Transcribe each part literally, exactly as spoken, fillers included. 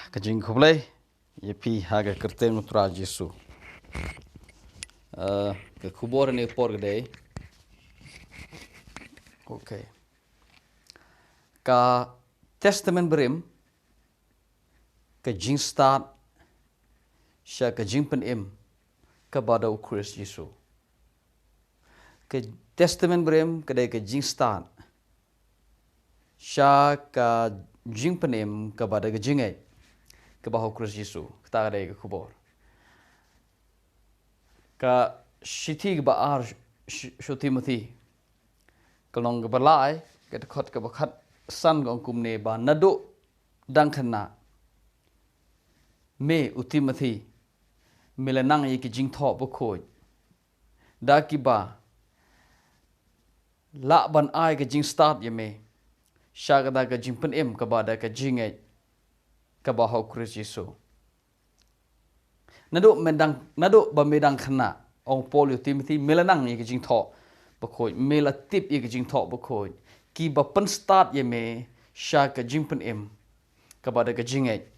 Ka jingkhublei ïa phi ha ka kyrteng u Trai Jisu. Eh, ka khubor ne por ka dei. Okay. Ka Testament Barim, ka jingstad sha ka jingpynim kaba da u Khrist Jisu. Ka Testament Barim ka dei ka jingstad sha ka jingpynim kaba da ka jingngeit kaba ha u Khrist Jisu. Kata ka dei ka khubor. Ka shithi kaba ar sh-, sh-, sha u Timothi, ka lynnong kaba lai, ka dkhot kaba khatsan, ka ong kumne ba naduh dang khynnah me u Timothi, me la nang ïa ki jingthoh bakhuid da kiba lah ban ai ka jingstad ïa me sha kata ka jingpynim kaba da ka jingngeit kaba ha u Khrist Jisu. Naduh me dang, naduh ba me dang khynnah, ong Paul ïa u Timothi, me la nang ïa ka jingthoh bakhuid, me la tip ïa ka jingthoh bakhuid, kiba pynstad ïa me sha ka jingpynim kaba da ka jingngeit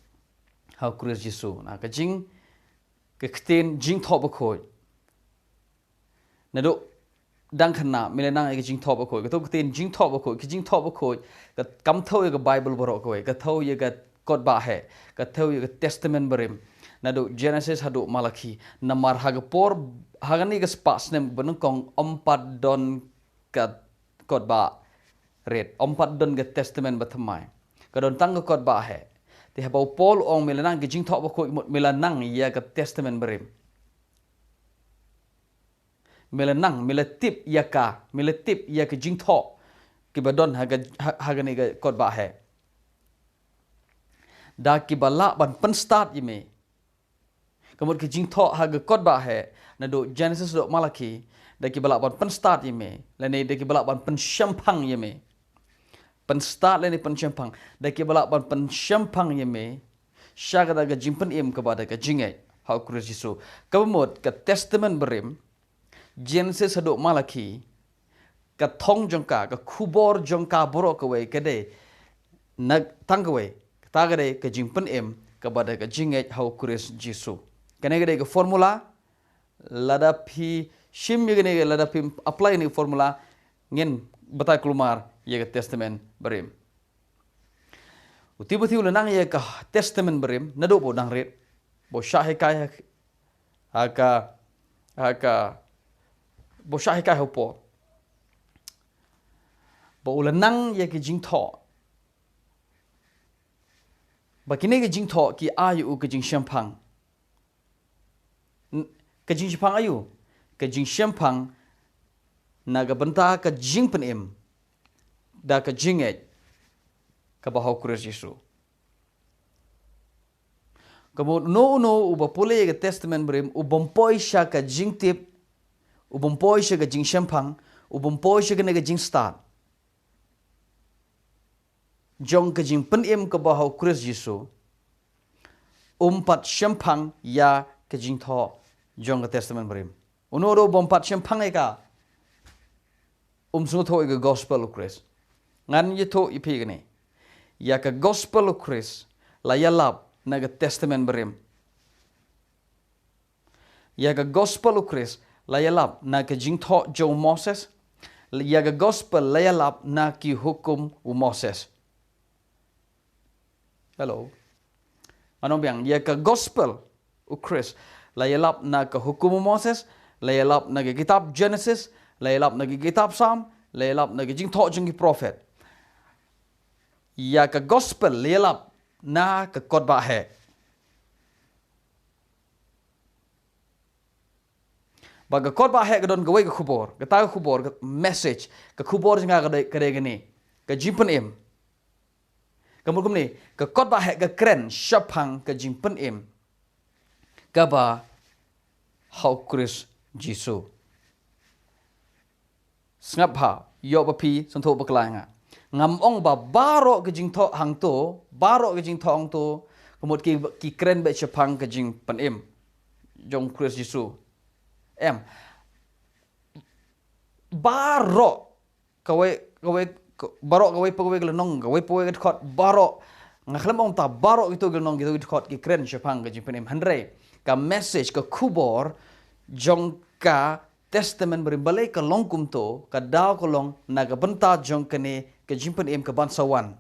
ha u Khrist Jisu. Na ka jing, ka ktien jingthoh bakhuid. Naduh dang khynnah me la nang ïa ka jingthoh bakhuid. Kato ka ktien jingthoh bakhuid, ka jingthoh bakhuid, ka kam thew ïa ka Baibl baroh kawei, ka thew ïa ka kot baheh, ka thew ïa ka Testament Barim, naduh Genesis haduh Malaki. Namar ha ka por, ha kane ka spah snem ba nyngkong ym pat don ka kot barit, ym pat don ka Testament Bathymmai. Ka don tang ka kot baheh. Te haba u Paul u ong me la nang ka jingthoh bakhuid, mut me la nang ïa ka Testament Barim. Me la nang, me la tip ïa ka, me la tip ïa ka jingthoh kiba don ha ka, ha, ha kane ka kot baheh. Da kiba lah ban pynstad ïa me. Ka mut ka jingthoh ha ka kot baheh, naduh Genesis haduh Malaki, da kiba lah ban pynstad ïa me, lane da kiba lah ban pynshemphang ïa me. Pynstad lane pynshemphang, da kiba lah ban pynshemphang ïa me sha kata ka jingpynim kaba da ka jingngeit ha u Khrist Jisu. Kaba mut ka Testament Barim, Genesis haduh Malaki, ka thong jong ka, ka khubor jong ka baroh kawei ka dei na tang kawei, kata ka dei ka jingpynim kaba da ka jingngeit ha u Khrist Jisu. Kane ka dei ka formula, lada phi shim ïa kane, lada phi apply ïa kane ka formula, ngin batai kulmar ïa ka Testament Barim. U Timothi u la nang ïa ka Testament Barim naduh ba u dang rit, ba u shah hikai ha, ha ka, ha ka, ba u shah hikai ha u Paul. Ba u la nang ïa ka jingthoh, ba kine ka jingthoh ki ai ïa u ka jingshemphang. N-, ka jingshemphang aïu? Ka jingshemphang na ka bynta ka jingpynim da ka jingngeit kaba ha u Khrist Jisu. Ka mut uno uno uba pule ïa ka Testament Barim, u bym poi sha ka jingtip, u bym poi sha ka jingshemphang, u bym poi sha kane ka jingstad jong ka jingpynim kaba ha u Khrist Jisu, um pat shemphang ïa ka jingthoh jong ka Testament Barim. Uno uno uba um pat shemphang ïa ka, um sngewthuh ïa ka gospel u Khrist. Ngan ïathuh ïa phi kane. Ïa ka gospel u Khrist la ïalap na ka Testament Barim. Ïa ka gospel u Khrist la ïalap na ka jingthoh jong u Moses. Ïa ka gospel la ïalap na ki hukum u Moses. Hello. Ngan ong biang, ïa ka gospel u Khrist la ïalap na ka hukum u Moses, la ïalap na ka kitab Genesis, la ïalap na ka kitab Salm, la ïalap na ka jingthoh jong ki prophet. Ïa ka gospel la ïalap na ka kot baheh. Ba ka kot baheh ka don kawei ka khubor, kata ka khubor, ka message, ka khubor jong ka ka dei, ka dei kane, ka jingpynim. Ka mut kumne, ka kot baheh ka kren shaphang ka jingpynim kaba ha u Khrist Jisu. Sngap bha, ïoh ba phi sngewthuh bakla ïa nga. Ngam ong ba baroh ka jingthoh hangto, baroh ka jingthoh hangto, ka mut ki, ki kren beit shaphang ka jingpynim jong u Khrist Jisu. Em. Baroh kawei, kawei, ka-, baroh kawei pa kawei ka lynnong, kawei pa kawei ka dkhot, baroh Nga khlem ong ta baroh kito ki lynnong, kito ki dkhot ki kren shaphang ka jingpynim, hynrei ka message, ka khubor jong ka Testament Barim, balei ka long kumto, ka daw ka long na ka bynta jong kane ka jingpynim ka ban sa wan,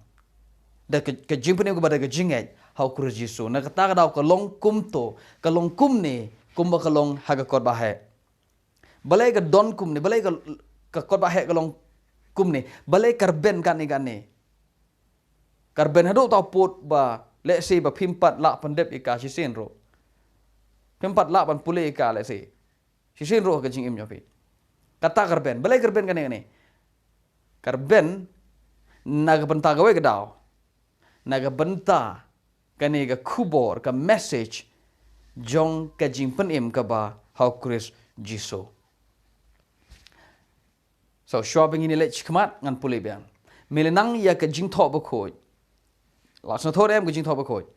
da ka, ka jingpynim kaba da ka jingngeit ha u Khrist Jisu. Na kata ka daw ka long kumto, ka long kumne kumba ka long ha ka kot baheh. Balei ka don kumne, balei ka, ka kot baheh ka long kumne, balei ka rben kane kane, ka rben haduh ta pud ba, lehse ba phim pat lah pyndep ïa ka shisien ruh, phim pat lah ban pule ïa ka, lehse shisien ruh ha ka jingim jong phi. Kata ka rben, balei ka rben kane kane, ka rben na ka bynta kawei ka daw, na ka bynta kane ka khubor, ka message jong ka jingpynim kaba ha u Khrist Jisu. So, shuwa ba ngin ïa leit shakhmat, ngan pule biang. Me la nang ïa ka Jingthoh Bakhuid, la sngewthuh em ka Jingthoh Bakhuid,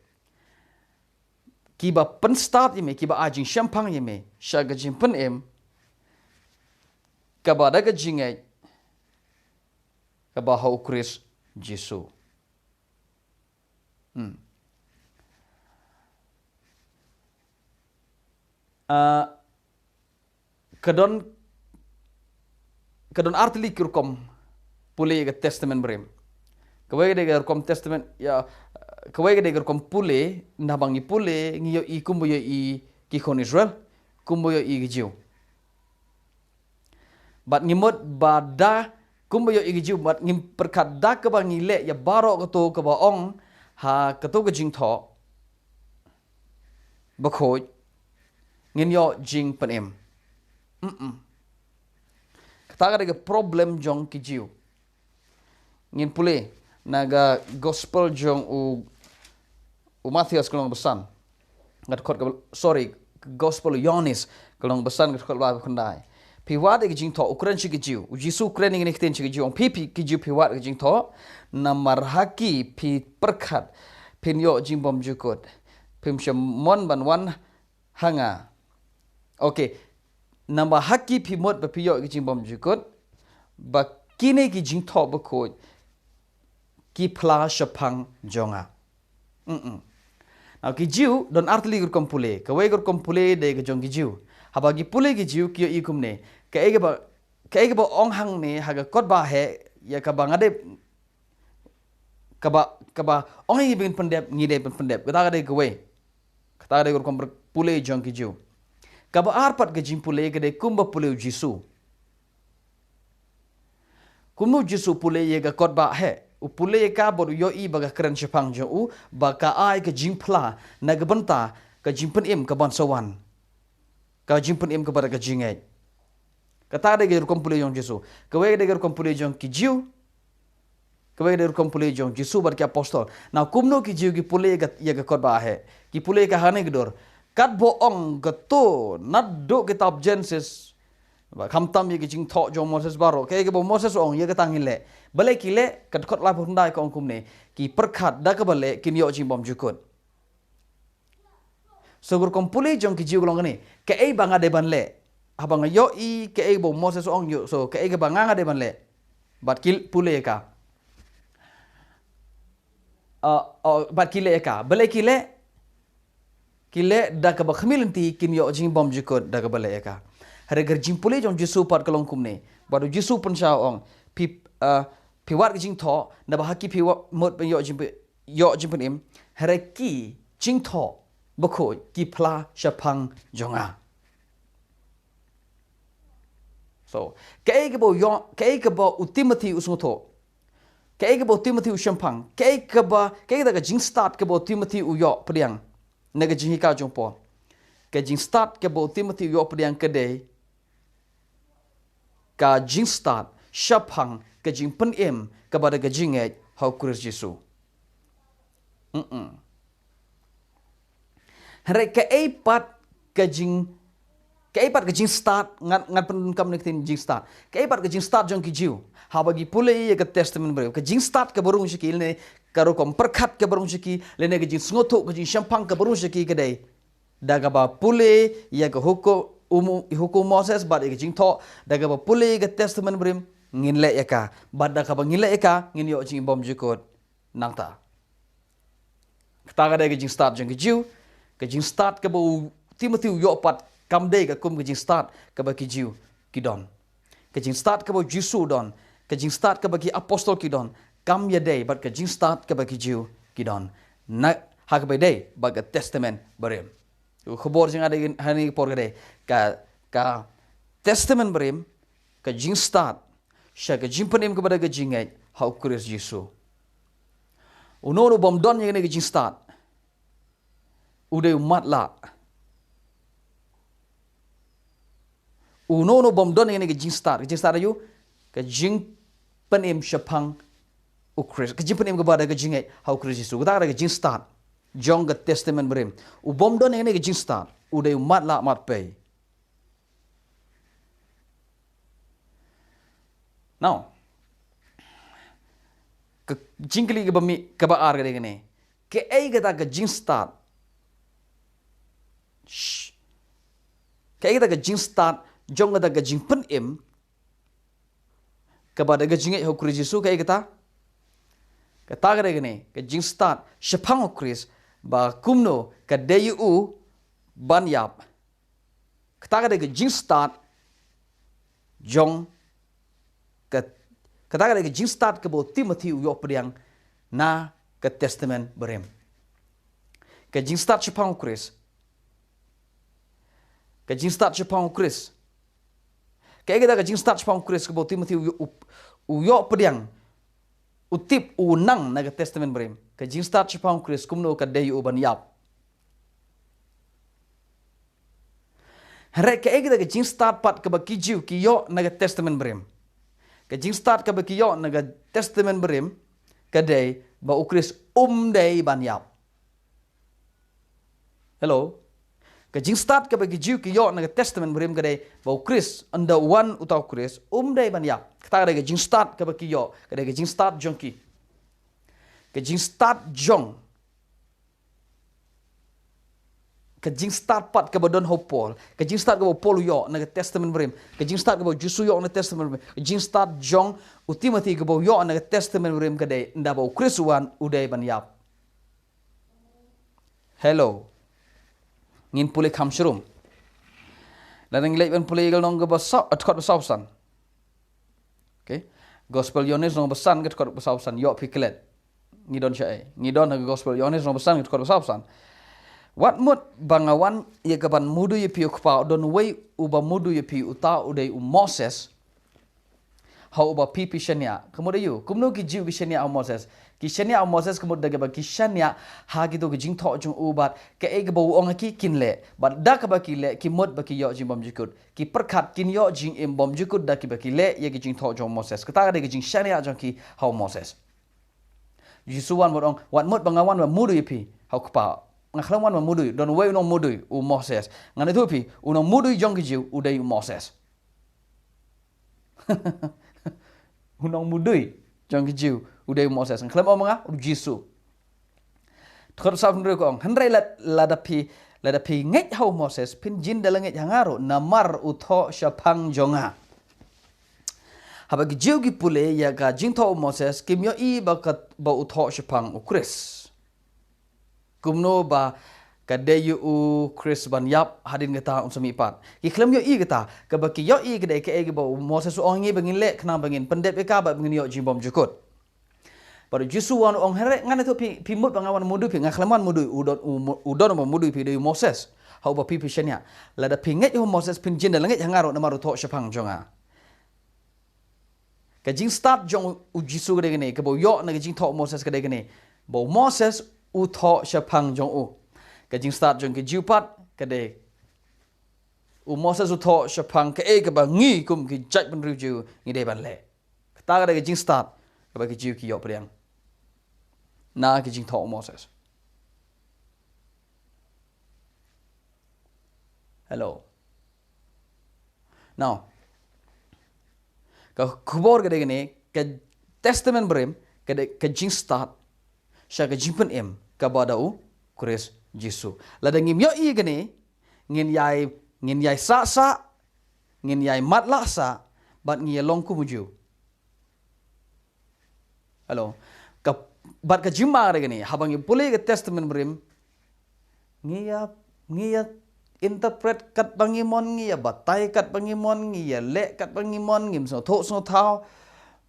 kiba pynstad ïa me, kiba ai jingshemphang ïa me sha ka jingpynim kaba da ka jingngeit kaba ha u Khrist Jisu. Hmm. Ah, ka don, ka don artylli ki rukom pule ïa ka Testament Barim. Kawei ka dei ka rukom Testament, ïa, kawei ka dei ka rukom pule, naba ngi pule, ngi ïohi kumba ïohi ki khun Israel, kumba ïohi ki Jiw. Bad ngi mut ba da kumba ïohi ki Jiw, bad ngim pyrkhat da kaba ngi leh ïa baroh kato kaba ong ha kato ka Jingthoh Bakhuid, ngin ïoh jingpynim. Mm-mm. Kata ka dei ka problem jong ki Jiw. Ngin pule na ka gospel jong u, u Mathaios ka lynnong ba san, ka dkhot ka, sorry, gospel u Ïoannis ka lynnong ba san, ka dkhot ba khyndai. Phi wad ïa ka jingthoh, u kren sha ki Jiw, u Jisu u kren ïa kine ki ktien sha ki Jiw, ong, phi, phi, ki Jiw, phi wad ïa ka jingthoh, namar ha ki phi pyrkhat phin ïoh jingbymjukut, phim shym mon ban wan ha nga. Okay. Namar ha ki phi mut ba phi ïoh ki jingbymjukut, ba kine ki Jingthoh Bakhuid ki phla shaphang jong nga. Mm-mm. Now, ki Jiw don artylli ki rukom pule. Kawei ka rukom pule dei ka jong ki Jiw. Haba ki pule ki Jiw, ki ïohi kumne, kaei kaba, kaei kaba ong hangne ha ka kot baheh, ïa kaba nga dei, kaba, kaba ong ïa ngi ba ngin pyndep, ngi dei ban pyndep. Kata ka dei kawei. Kata ka dei ka rukom pule jong ki Jiw. Kaba ar pat ka jingpule ka dei kumba pule u Jisu. Kumno u Jisu u pule ïa ka kot baheh? U pule ïa ka bad u ïohi ba ka kren shaphang jong u, ba ka ai ka jingphla na ka bynta ka jingpynim ka ban sa wan, ka jingpynim kaba da ka jingngeit. Kata ka dei ka rukom pule jong u Jisu. Kawei ka dei ka rukom pule jong ki Jiw. Kawei ka dei ka rukom pule jong u Jisu bad ki apostol. Now, kumno ki Jiw ki pule ïa ka, ïa ka kot baheh? Ki pule ïa ka hangne ka dur. Katba ong kato naduh kitab Jenesis, ba khamtam ïa ki Jingthoh jong u Moses baroh, kaei kaba u Moses u ong, ïa kata ngin leh. Balei ki leh? Ka dkhot laiphew khyndai ka ong kumne, ki pyrkhat da kaba leh kin ïoh jingbymjukut. So ka rukom pule jong ki Jiw ka long kane, kaei ba nga dei ban leh? Haba nga ïohi kaei ba u Moses u ong, ïoh, so kaei kaba nga, nga dei ban leh? Bad ki pule ïa ka. Uh, oh, bad ki leh ïa ka. Balei ki leh? Ki leh da kaba khmih lynti kin ïoh jingbymjukut da kaba leh ïa ka. Hynrei ka jingpule jong u Jisu pat ka long kumne. Bad u Jisu u pynshai, u ong, phi, uh, phi wad ka jingthoh, naba ha ki phi wa-, mut ban ïoh jingpy-, ïoh jingpynim, hynrei ki Jingthoh Bakhuid ki phla shaphang jong nga. So, kaei kaba u ïoh, kaei kaba u Timothi u sngewthuh, kaei kaba u Timothi u shemphang, kaei kaba, kaei kata ka jingstad kaba u Timothi u ïoh pdiang na ka jinghikai jong u Paul? Ka jingstad kaba u Timothi u ïoh pdiang ka dei ka jingstad shaphang ka jingpynim kaba da ka jingngeit ha u Khrist Jisu. Mm-mm. Hynrei kaei pat ka jing, kaei pat ka jingstad, ngan, ngan pyndonkam ïa ka ktien jingstad. Kaei pat ka jingstad jong ki Jiw haba ki pule ïa ka Testament Barim? Ka jingstad kaba rung sha ki, lane ka rukom pyrkhat kaba rung sha ki, lane ka jingsngewthuh, ka jingshemphang kaba rung sha ki ka dei da kaba pule ïa ka hukum, um, hukum Moses bad ïa ka Jingthoh, da kaba pule ïa ka Testament Barim, ngin leh ïa ka. Bad da kaba ngin leh ïa ka, ngin ïoh jingbymjukut nangta. Kata ka dei ka jingstad jong ki Jiw, ka jingstad kaba u Timothy u ïoh pat kam dei ka kum ka jingstad kaba ki Jiw ki don. Ka jingstad kaba u Jisu u don, ka jingstad kaba ki apostol ki don, kam ïadei bad ka jingstad kaba ki Jiw ki don. Na ha kaba dei bad ka Testament Barim. Ka khubor jong nga ha kane ka por ka dei ka, ka Testament Barim, ka jingstad sha ka jingpynim kaba da ka jingngeit ha u Khrist Jisu. Uno uno u bym don ïa kane ka jingstad, u dei u matlah. Uno uno u bym don ïa kane ka jingstad, ka jingstad aïu? Ka jingpynim shaphang u Khrist, ka jingpynim kaba da ka jingngeit ha u Khrist Jisu. Kata ka dei ka jingstad jong ka Testament Barim. U bym don ïa kane ka jingstad, u dei u matlah matpei. Now, ka jingkylli kaba mih, kaba ar ka dei kane. Kaei kata ka jingstad? Shh. Kaei kata ka jingstad jong kata ka jingpynim kaba da ka jingngeit ha u Khrist Jisu, kaei kata? Kata ka dei kane, ka jingstad shaphang u Khrist, ba kumno ka dei ïa u ban ïap. Kata ka dei ka jingstad jong ka, kata ka dei ka jingstad kaba u Timothy u ïoh pdiang na ka Testament Barim. Ka jingstad shaphang u Khrist. Ka jingstad shaphang u Khrist. Kaei kata ka jingstad shaphang u Khrist kaba u Timothy u, u, u ïoh pdiang, u tip, u nang na ka Testament Barim? Ka jingstad shaphang u Khrist, kumno ka dei ïa u ban ïap. Hynrei kaei kata ka jingstad pat kaba ki Jiw ki ïoh na ka Testament Barim? Ka jingstad kaba ki ïoh na ka Testament Barim ka dei ba u Khrist um dei ban ïap. Hello. Ka jingstad kaba ki Jiw ki ïoh na ka Testament Barim ka dei ba u Khrist, ynda wan uta u Khrist, um dei ban ïap. Kata ka dei ka jingstad kaba ki ïoh, ka dei ka jingstad jong ki. Ka jingstad jong, ka jingstad pat kaba don ha u Paul, ka jingstad kaba u Paul u ïoh na ka Testament Barim, ka jingstad kaba u Jisu u ïoh na ka Testament Barim, ka jingstad jong u Timothy kaba u ïoh na ka Testament Barim ka dei, ynda ba u Khrist u wan, u dei ban ïap. Hello. Ngin pule kham shrum. Lada ngi leit ban pule ïa ka lynnong kaba saw, dkhot ba sawphew san. Okay. Gospel Ïohannes lynnong ba san, dkhot ba sawphew san, ïoh phi klet. Ngi don shaei? Ngi don ha ka Gospel Ïohannes lynnong ba san, dkhot ba sawphew san. Wat mut ba nga wan ïa ka ban mudui ïa phi, ko Kpa, don uwei uba mudui ïa phi, uta u dei u Moses, ha uba phi phi shaniah. Ka mut aïu? Kumno ki Jiw ki shaniah ha u Moses? Ki shaniah ha u Moses ka mut da kaba ki shaniah ha kito ki jingthoh jong u, bad kaei kaba u ong ha ki kin leh. Bad da kaba ki leh ki mut ba ki ïoh jingbymjukut. Ki pyrkhat kin ïoh jingim bymjukut da kiba ki leh ïa ki jingthoh jong u Moses. Kata ka dei ka jingshaniah jong ki ha u Moses. Jisu wan bad ong, wat mut ba nga wan ban mudui ïa phi ha u Kpa. Nga khlem wan ban mudui, don uwei u nongmudui, u Moses. Ngan ïathuh ïa phi, u nongmudui jong ki Jiw u dei u Moses. U nongmudui jong ki Jiw u dei u Moses. Nga khlem ong ma nga, u Jisu. Dkhot sawphew hynriew ka ong, hynrei lad-, lada phi, lada phi ngeit ha u Moses, phin jin da leh ngeit ha nga ruh, namar u thoh shaphang jong nga. Haba ki Jiw ki pule ïa ka jingthoh u Moses, kim ïohi ba ka, ba u thoh shaphang u Khrist. Kumno ba ka dei ïa u Khrist ban ïap, hadien kata un sa mih pat. Ki khlem ïohi kata, kaba ki ïohi ka dei kaei kaba u Moses u ong ïa ngi ba ngin leh, khnang ba ngin pyndep ïa ka, ba ngin ïoh jingbymjukut. Bad u Jisu wan u ong, hynrei ngan ïathuh ïa phi, phi mut ba nga wan mudui ïa phi? Nga khlem wan mudui, u don, u mo-, u don uba mudui ïa phi, u dei u Moses, ha uba phi phi shaniah. Lada phi ngeit ha u Moses, phin jin da leh ngeit ha nga ruh, namar u thoh shaphang jong nga. Ka jingstad jong u Jisu ka dei kane, kaba u ïoh na ka jingthoh u Moses ka dei kane, ba u Moses u thoh shaphang jong u. Ka jingstad jong ki Jiw pat ka dei, u Moses u thoh shaphang kaei kaba ngi kum ki jaitbynriew Jiw ngi dei ban leh. Kata ka dei ka jingstad kaba ki Jiw ki ïoh pdiang na ka jingthoh u Moses. Hello. Now, ka khubor ka dei kane, ka Testament Barim ka dei ka jingstad sha ka jingpynim kaba da u Khrist Jisu. Lada ngim ïohi kane, ngin ïai, ngin ïai sah sah, ngin ïai matlah sah, bad ngin ïai long kum u Jiw. Hello. Ka, Bad ka jingma ka dei kane, haba ngi pule ka Testament Barim, ngi ïa, ngi ïa interpret katba ngi mon, ngi ïa batai katba ngi mon, ngi ïa leh katba ngi mon, ngim sngewthuh sngewthaw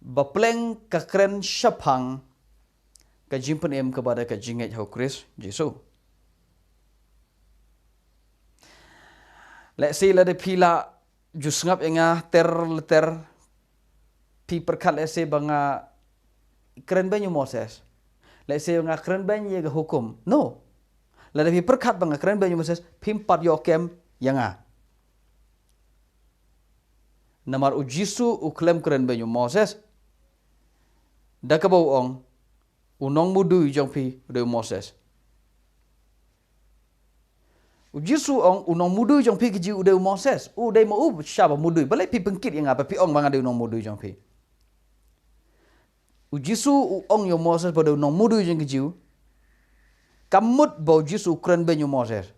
ba pleng ka kren shaphang ka jingpynim kaba da ka jingngeit ha u Khrist Jisu. Lehse lada phi la ju sngap ïa nga ter ter, phi pyrkhat lehse ba nga kren beiñ u Moses. Lehse nga kren beiñ ïa ka hukum. No. Lada phi pyrkhat ba nga kren beiñ u Moses, phim pat ïoh kem ïa nga. Namar u Jisu u khlem kren beiñ u Moses. Da kaba u ong, u nongmudui jong phi u dei u Moses. U Jisu u ong u nongmudui jong phi ki Jiw u dei u Moses. U dei ma u shisha ba mudui. Balei phi pynkit ïa nga ba phi ong ba nga dei u nongmudui jong phi? U Jisu u ong ïa u Moses ba u dei u nongmudui jong ki Jiw. Kam mut ba u Jisu u kren beiñ u Moses.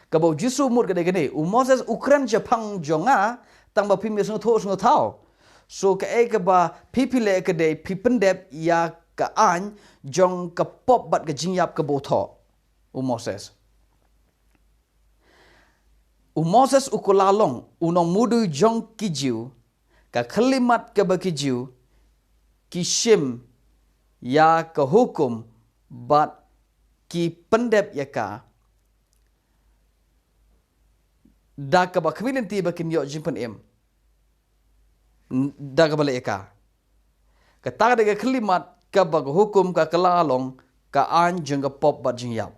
Kaba u Jisu u mut ka dei kane, u Moses u kren shaphang jong nga, tang ba phim sngewthuh sngewthaw. So kaei kaba phi phi leh ka dei phi pyndep ïa ka aiñ jong ka pop bad ka jingïap kaba u thoh u Moses. U Moses u kylla long u nongmudui jong ki Jiw, ka khyllipmat kaba ki Jiw ki shim ïa ka hukum bad ki pyndep ïa ka, da kaba khmih lynti ba kin ïoh jingpynim. N-, da kaba leh ïa ka. Kata ka dei ka khyllipmat kaba ka hukum ka kylla long ka aiñ jong ka pop bad jingïap.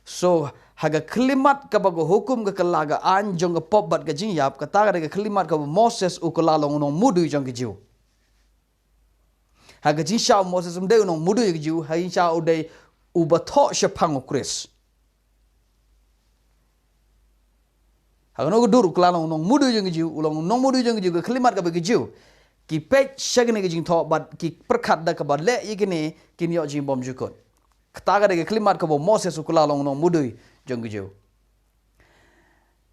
So, ha ka khyllipmat kaba ka hukum ka kylla ka aiñ jong ka pop bad ka jingïap, kata ka dei ka khyllipmat kaba u Moses u kylla long u nongmudui jong ki Jiw. Ha ka jingshisha u Moses um dei u nongmudui jong ki Jiw, ha ka jingshisha u dei uba thoh shaphang u Khrist. Ha kano ka dur u kylla long u nongmudui jong ki Jiw, u long u nongmudui jong ki Jiw, ka khyllipmat kaba ki Jiw ki peit sha kane ka jingthoh bad ki pyrkhat da kaba leh ïa kane kin ïoh jingbymjukut. Kata ka dei ka khyllipmat kaba u Moses u kylla long u nongmudui jong ki Jiw.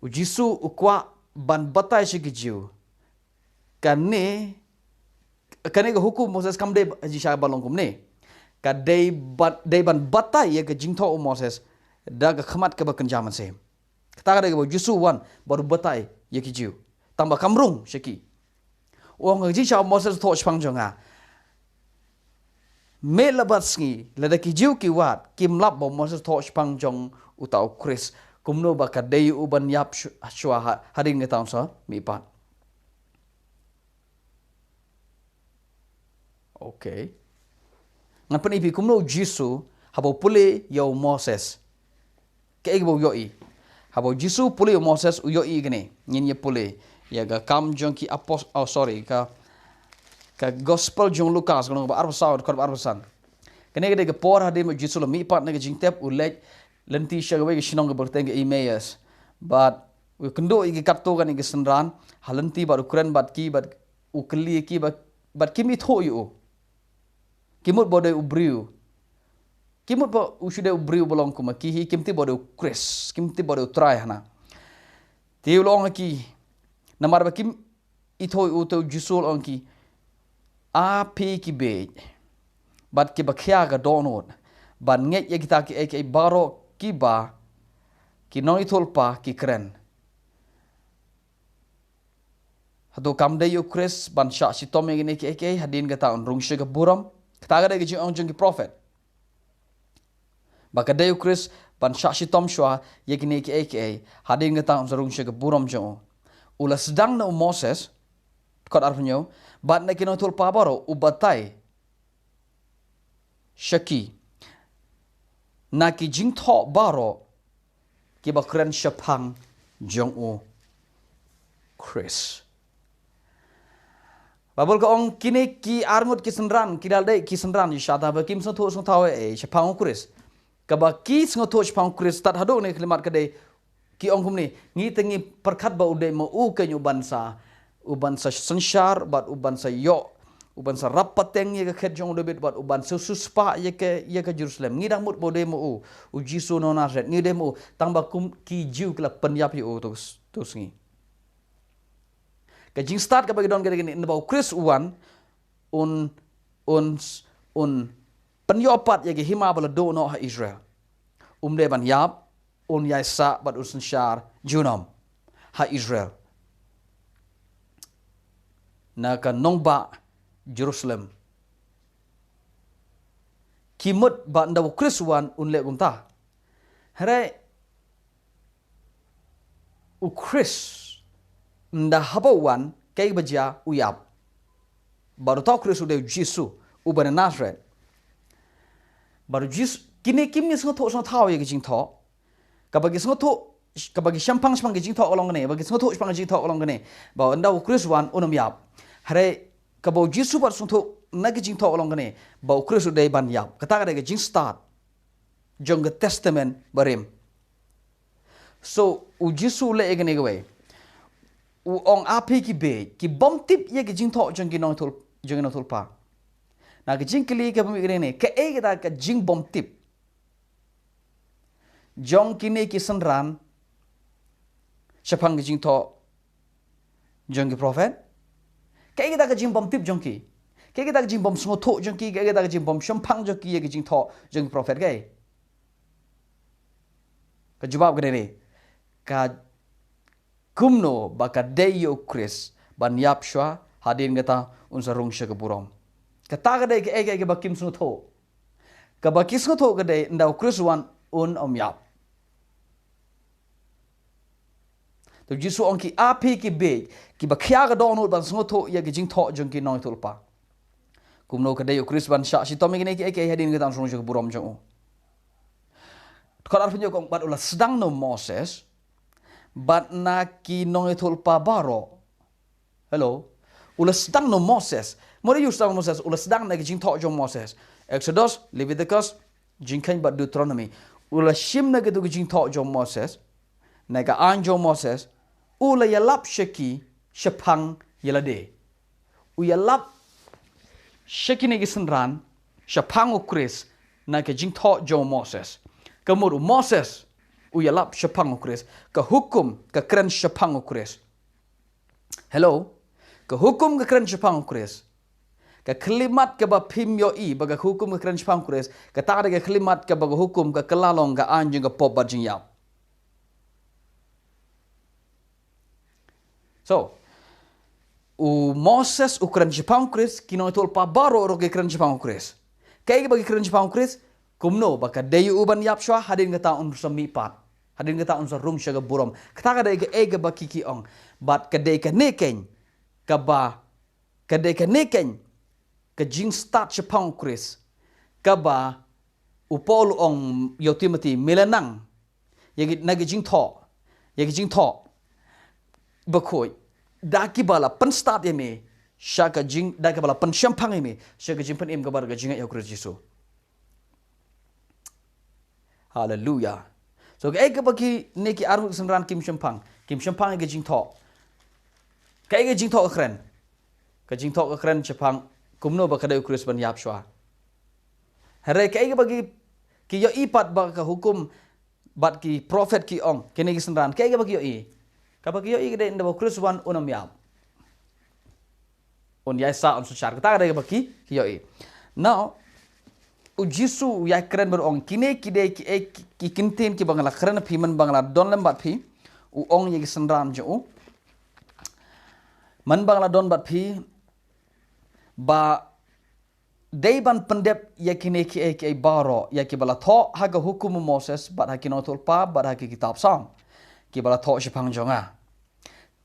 U Jisu u kwah ban batai sha ki Jiw. Kane, kane ka hukum Moses kam dei jingshisha ba long kumne. Ka dei ban, dei ban batai ïa ka jingthoh u Moses da ka khmat kaba kynja mynsiem. Kata ka dei kaba u Jisu u wan bad u batai ïa ki Jiw. Tang ba kam rung sha ki. U ong ka jingshisha u Moses u thoh shaphang jong nga. Mih la bad sngi, lada ki Jiw ki wad, kim lap ba u Moses u thoh shaphang jong uta u Khrist. Kumno ba ka dei u ban ïap shu-, shuwa ha-, hadien kata un sa mihpat. Okay. Ngan pyni phi kumno u Jisu haba u pule ïa u Moses. Kaei kaba u ïohi. Haba u Jisu u pule ïa u Moses u ïohi kane. Ngin ïa pule ïa ka Kam jong ki Apost-, oh, sorry, ka, ka Gospel jong u Lukas, ka lynnong ba arphew saw, dkhot ba arphew san. Kane ka dei ka por hadien ba u Jisu u la mihpat na ka jingtep, u leit lynti sha kawei ka shnong kaba kyrteng ka Emmaus. Bad u kynduh ïa ki katto katne ki synran ha lynti bad u kren bad ki bad u kylli ïa ki bad, bad kim ithuh ïa u. Ki mut ba u dei u briew. Ki mut ba u shu dei u briew ba long kum ma ki hi, kim tip ba u dei u Khrist, kim tip ba u dei u Trai hana. Te u la ong ha ki, namar ba kim ithuh ïa u te u Jisu u la ong ha ki, A phi ki bieit bad kiba khia ka dohnud, ban ngeit ïa kita kiei kiei baroh kiba ki nongïathuhlypa ki kren. Hato kam dei ïa u Khrist ban shah shitom ïa kine kiei kiei, hadien kata un rung sha ka burom? Kata ka dei ka jingong jong ki prophet. Ba ka dei u Khrist ban shah shitom shuwa ïa kine kiei kiei, hadien kata un sa rung sha ka burom jong u. U la sdang na u Moses, dkhot arphew hynñiew, bad na ki nongïathuhlypa baroh, u batai sha ki na ki jingthoh baroh kiba kren shaphang jong u Khrist. Baibl ka ong kine ki arngut ki synran, ki la dei ki synran shisha, tang ba kim sngewthuh sngewthaw ei ei shaphang u Khrist. Kaba ki sngewthuh shaphang u Khrist, tad haduh kane ka khyllipmat ka dei ki ong kumne, ngi te ngi pyrkhat ba u dei ma u keiñ u ban sa, u ban sa synshar, bad u ban sa ïoh, u ban sa rap pateng ïa ka khet jong u David, bad u ban sa siewspah ïa ka, ïa ka Jerusalem. Ngi dang mut ba u dei ma u, u Jisu na Nasareth, ngi dei ma u, tang ba kum ki Jiw ki la pynïap ïa u tu, tu sngi. Ka jingstad kaba ki don ka dei kane, naba u Khrist u wan, un, un, un pynïoh pat ïa ki hima ba la duh noh ha Israel. Um dei ban ïap, un ïaisah bad un synshar junom ha Israel. Na ka nongbah Jerusalem. Ki mut ba ynda u Khrist u wan un leh kumta. Hynrei u Khrist ynda haba u wan, kaei ba jia? U ïap. Bad uta u Khrist u dei u Jisu, uba na Nazareth. Bad u Jisu, kine kim ïa sngewthuh sngewthaw ïa ki jingthoh. Kaba ki sngewthuh, kaba ki shemphang shemphang ki jingthoh ka long kane, ba ki sngewthuh shemphang ki jingthoh ka long kane. Ba ynda u Khrist u wan un ym ïap. Hynrei kaba u Jisu pat u sngewthuh na ki jingthoh ka long kane, ba u Khrist u dei ban ïap. Kata ka dei ka jingstad jong ka Testament Barim. So, u Jisu u leh ïa kane kawei. U ong, a phi ki bieit, ki bym tip ïa ki jingthoh jong ki nongïathuh, jong ki nongïathuhlypa. Na ka jingkylli kaba mih kane, kaei kata ka jingbymtip jong kine ki synran shaphang ki jingthoh jong ki prophet? Kaei kata ka jingbymtip jong ki? Kaei kata ka jingbymsngewthuh jong ki? Kaei kata ka jingbymshemphang jong ki ïa ki jingthoh jong ki prophet, kaei? Ka jubab ka dei ne, ka kumno ba ka dei ïa u Khrist ban ïap shuwa, hadien kata un sa rung sha ka burom. Kata ka dei kaei kaei kaba kim sngewthuh. Kaba ki sngewthuh ka dei ynda u Khrist u wan un ym ïap. Te u Jisu u ong, ki a phi ki bieit, kiba khia ka dohnud ban sngewthuh ïa ki jingthoh jong ki nongïathuhlypa. Kumno ka dei u Khrist ban shah shitom ïa kine kiei kiei, hadien kata un sa rung sha ka burom jong u. Dkhot arphew hynñiew ka ong, bad u la sdang na u Moses bad na ki nongïathuhlypa baroh. Hello. U la sdang na u Moses. Mo, u la sdang na u Moses, u la sdang na ki jingthoh jong u Moses. Exodus, Leviticus, Jingkheiñ bad Deuteronomy. U la shim na kitu ki jingthoh jong u Moses, na ka aiñ jong u Moses, u la ïalap sha ki shaphang ïa lade. U ïalap sha kine ki synran shaphang u Khrist na ki jingthoh jong u Moses. Ka mut u Moses u ïalap shaphang u Khrist, ka hukum ka kren shaphang u Khrist. Hello? Ka hukum ka kren shaphang u Khrist. Ka khyllipmat kaba phim ïohi ba ka hukum ka kren shaphang u Khrist, kata ka dei ka khyllipmat kaba ka hukum ka kylla long ka aiñ jong ka pop bad jingïap. So, u Moses u kren shaphang u Khrist, ki nongïathuhlypa baroh ruh ki kren shaphang u Khrist. Kaei kaba ki kren shaphang u Khrist? Kumno ba ka dei ïa u ban ïap shuwa, hadien kata un sa mihpat, hadien kata un sa rung sha ka burom. Kata ka dei kaei kaba ki ki ong. Bad ka dei kane keiñ kaba, ka dei kane keiñ ka jingstad shaphang u Khrist, kaba u Paul u ong ïa u Timothy, me la nang ïa ki, na ki jingthoh, ïa ki jingthoh bakhuid, da kiba la pynstad ïa me sha ka jing, da kiba la pynshemphang ïa me sha ka jingpynim kaba ka jingngeit ha u Khrist Jisu. Haleluya. So kaei kaba kine ki arngut synran kim shemphang, kim shemphang ïa ka jingthoh. Kaei ka jingthoh ka kren? Ka jingthoh ka kren shaphang kumno ba ka dei u Khrist ban ïap shuwa. Hynrei kaei kaba ki, ki ïohi pat ba ka hukum bad ki prophet ki ong, kine ki synran, kaei kaba ki ïohi? Kaba ki ïohi ka dei ynda ba u Khrist u wan un ym ïap. Un ïaisah, un synshar, kata ka dei kaba ki, ki ïohi. Now, u Jisu u ïakren bad u ong, kine ki dei kiei ki, ki kyntien kiba nga la kren ha phi mynba nga la don lem bad phi, u ong ïa ki synran jong u. Mynba nga la don bad phi, ba dei ban pyndep ïa kine kiei kiei baroh, ïa kiba la thoh ha ka hukum u Moses, bad ha ki nongïathuhlypa, bad ha ki kitab Salm, kiba la thoh shaphang jong nga.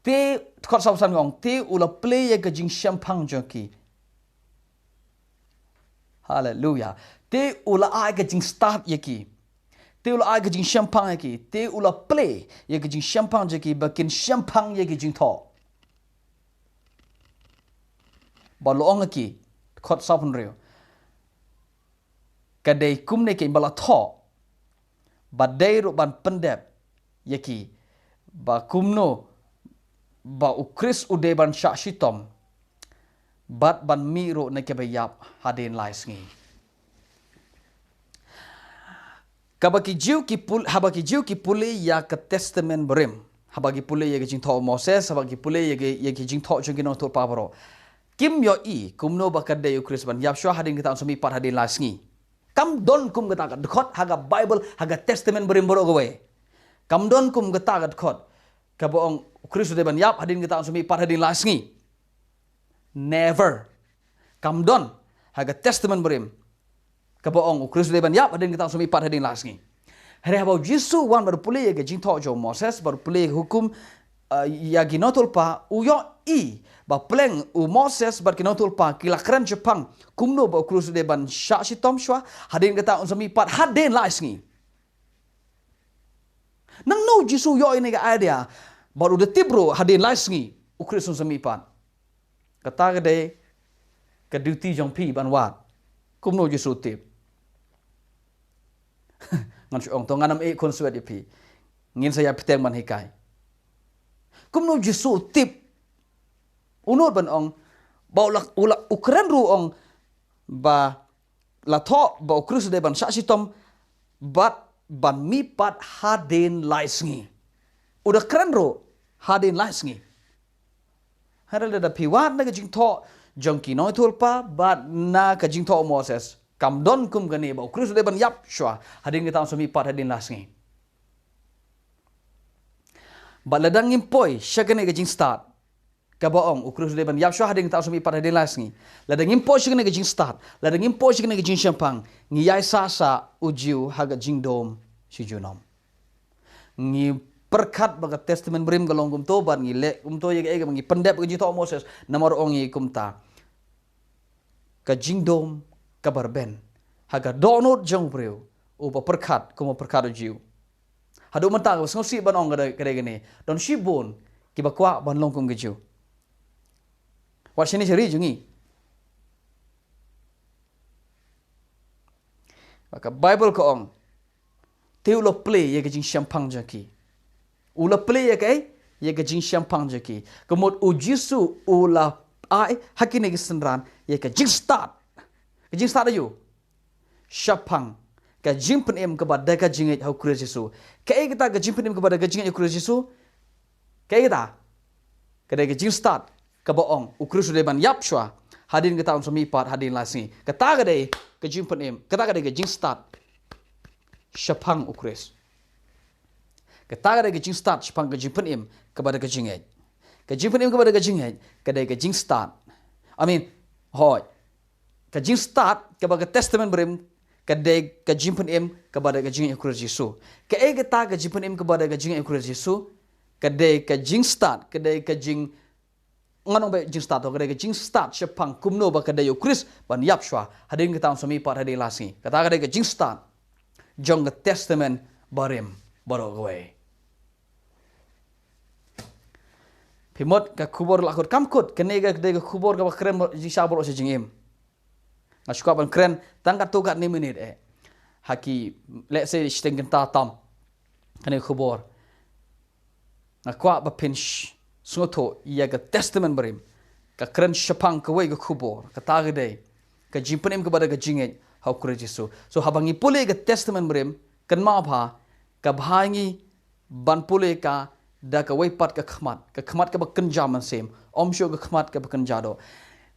Te, dkhot sawphew san ka ong, te u la plie ïa ka jingshemphang jong ki. Haleluya. Te u la ai ka jingstad ïa ki. Te u la ai ka jingshemphang ïa ki. Te u la plie ïa ka jingshemphang jong ki ba kin shemphang ïa ki jingthoh. Ba la ong ïa ki, dkhot sawphew hynriew, ka dei kumne keiñ ba la thoh, ba dei ruh ban pyndep ïa ki, ba kumno ba u Khrist u dei ban shah shitom, bad ban mih ruh na kiba ïap hadien lai sngi. Kaba ki Jiw ki pul-, haba ki Jiw ki pule ïa ka Testament Barim, haba ki pule ïa ki jingthoh u Moses, haba ki pule ïa ki, ïa ki jingthoh jong ki nongïathuhlypa baroh, Kim ïohi kumno ba ka dei u Khrist ban ïap shuwa hadien kata un sa mihpat hadien lai sngi. Kam don kum kata ka dkhot ha ka Bible, ha ka Testament Barim baroh kawei. Kam don kum kata ka dkhot kaba ong u Khrist u dei ban ïap hadien kata un sa mihpat hadien lai sngi. Never. Kam don ha ka Testament Barim kaba ong u Khrist u dei ban ïap hadien kata un sa mihpat hadien lai sngi. Hynrei haba u Jisu u wan bad u pule ïa ka jingthoh jong u Moses, bad u pule ïa ka hukum, eh, ïa ki nongïathuhlypa, u ïohi ba pleng u Moses bad ki nongïathuhlypa ki la kren shaphang kumno ba u Khrist u dei ban shah shitom shuwa, hadien kata un sa mihpat hadien lai sngi. Nangno u Jisu u ïohi ïa kane ka idea, bad u da tip ruh hadien lai sngi u Khrist un sa mihpat. Kata ka dei ka duty jong phi ban wad. Kumno u Jisu u tip? Ngan shu ong, to ngan ym ïeh khunswet ïa phi. Ngin sa ïa bteng ban hikai. Kumno u Jisu u tip? U nud ban ong ba u la, u la, u kren ruh u ong ba la thoh ba u Khrist u dei ban shah shitom bad ban mihpat hadien lai sngi. U da kren ruh hadien lai sngi. Hynrei lada phi wad na ka jingthoh jong ki nongïathuhlypa bad na ka jingthoh u Moses, kam don kum kane ba u Khrist u dei ban ïap shuwa hadien kata un sa mihpat hadien lai sngi. Bad lada ngim poi sha kane ka jingstad kaba ong u Khrist u dei ban ïap shuwa hadien kata un sa mihpat hadien lai sngi, lada ngim poi sha kane ka jingstad, lada ngim poi sha kane ka jingshemphang, ngi ïai sah sah u Jiw ha ka jingdum shi junom. Ngi pyrkhat ba ka Testament Barim ka long kumto bad ngi leh kumto ïa kaei kaba ngi pyndep ka jingthoh u Moses, namar ong ngi kumta. Ka jingdum kaba rben ha ka dohnud jong u briew uba pyrkhat kum u pyrkhat u Jiw. Haduh mynta kaba sngewsih ban ong ka dei, ka dei kane, don shibun kiba kwah ban long kum ki Jiw. Wat shane sha ri jong ngi. Ba ka Bible ka ong, te u la plie ïa ka jingshemphang jong ki. U la plie ïa kaei? Ïa ka jingshemphang jong ki. Ka mut u Jisu u la ai ha kine ki synran ïa ka jingstad. Ka jingstad aïu? Shaphang ka jingpynim kaba da ka jingngeit ha u Khrist Jisu. Kaei kata ka jingpynim kaba da ka jingngeit ha u Khrist Jisu? Kaei kata? Ka dei ka jingstad kaba ong u Khrist u dei ban ïap shuwa hadien kata un sa mihpat hadien lai sngi. Kata ka dei ka jingpynim, kata ka dei ka jingstad shaphang u Khrist. Kata ka dei ka jingstad shaphang ka jingpynim kaba da ka jingngeit. Ka jingpynim kaba da ka jingngeit ka dei ka jingstad. I mean, hooid. Ka jingstad kaba ka Testament Barim ka dei ka jingpynim kaba da ka jingngeit ha u Khrist Jisu. Kaei kata ka jingpynim kaba da ka jingngeit ha u Khrist Jisu? Ka dei ka jingstad, ka dei ka jing, ngan ong ba jingstad, to ka dei ka jingstad shaphang kumno ba ka dei u Khrist ban ïap shuwa hadien kata un sa mihpat hadien lai sngi. Kata ka dei ka jingstad jong ka Testament Barim baroh kawei. Phi mut ka khubor la kut, kam kut, kane ka dei ka khubor kaba kren jingshisha baroh shi jingim. Nga shu kwah ban kren tang katto katne minit eh. Ha ki, let's say, shiteng kynta tam kane ka khubor. Nga kwah ba phin sh-, sngewthuh ïa ka Testament Barim ka kren shaphang kawei ka khubor, kata ka dei ka jingpynim kaba da ka jingngeit ha u Khrist Jisu. So haba ngi pule ka Testament Barim, kynmaw bha, ka bha ngi ban pule ka da kawei pat ka khmat, ka khmat kaba kynja mynsiem, ym shuh ka khmat kaba kynja doh.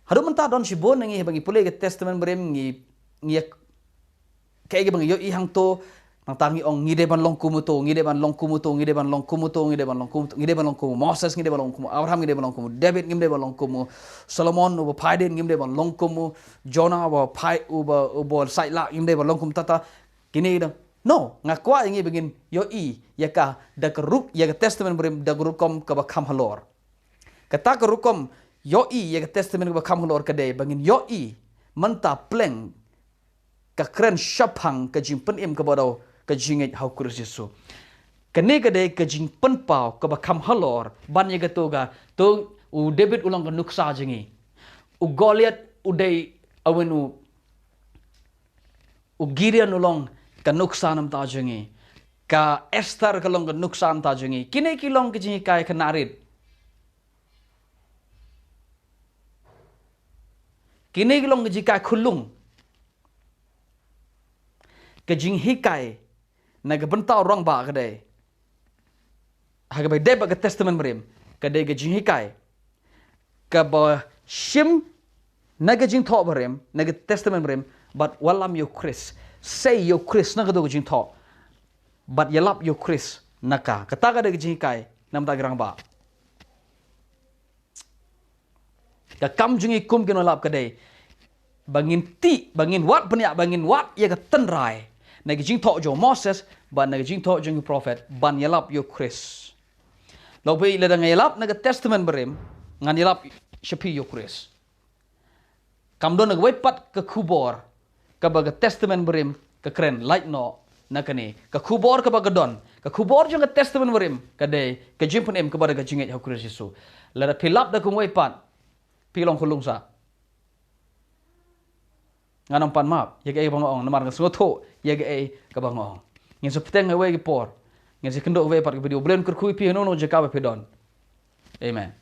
Haduh mynta don shibun na ngi haba ngi pule ka Testament Barim ngi, ngi kaei kaba ngi ïohi hangto, nangta ngi ong ngi dei ban long kum uto, ngi dei ban long kum uto, ngi dei ban long kum uto, ngi dei ban long kum uto, ngi dei ban long kum u Moses, ngi dei ban long kum u Abraham, ngi dei ban long kum u David, ngim dei ban long kum u Solomon uba phai dien, ngim dei ban long kum u Jonah uba phai, uba, uba saitlah, ngim dei ban long kum tata. Kine ki dang No, nga kwah ïa ngi ba ngin ïohi ïa ka da ka rukom, ïa ka Testament Barim da ka rukom kaba kham halor. Kata ka rukom ïohi ïa ka Testament kaba kham halor ka dei ba ngin ïohi mynta pleng ka kren shaphang ka jingpynim kaba dei ka jingngeit ha u Khrist Jisu. Kane ka dei ka jingpynpaw kaba kham halor ban ïa kato ka, to u David u long ka nuksa jong ngi. U Goliath u dei, a wen u U Gideon u long ka nuksa namar ta jong ngi. Ka Esther ka long ka nuksa namar ta jong ngi. Kine ki long ki jinghikai ka narit. Kine ki long ki jinghikai khunlung. Ka jinghikai na ka bynta u rangbah ka dei, ha kaba ïadei bad ka Testament Barim, ka dei ka jinghikai kaba Shim na ka jingthoh barim, na ka testament barim, bad wallam ïa u Khrist. Sei ïa u Khrist na kata ka jingthoh. Bad ïalap ïa u Khrist na ka. Kata ka dei ka jinghikai na ka bynta ki rangbah. Ka kam jong ngi kum ki nonglap ka dei ba ngin tih, ba ngin wad bniah, ba ngin wad ïa ka tynrai na ka jingthoh jong u Moses bad na ka jingthoh jong ki prophet ban ïalap ïa u Khrist. Lok phi, lada nga ïalap na ka testament barim, ngan ïalap sha phi ïa u Khrist. Kam don na kawei pat ka khubor kaba ka testament barim ka kren lait noh na kane. Ka khubor kaba ka don, ka khubor jong ka testament barim ka dei ka jingpynim kaba da ka jingngeit ha u Khrist Jisu. Lada phi lap da kumwei pat, phi long khunlung sah. Ngan ym pan map ïa kaei kaba nga ong namar nga sngewthuh ïa kaei kaba nga ong. Ngin sa bteng ha kawei ka por. Ngin sa kynduh ha kawei pat ka video. U Blei un kyrkhu ïa phi hano hano jaka ba phi don. Amen.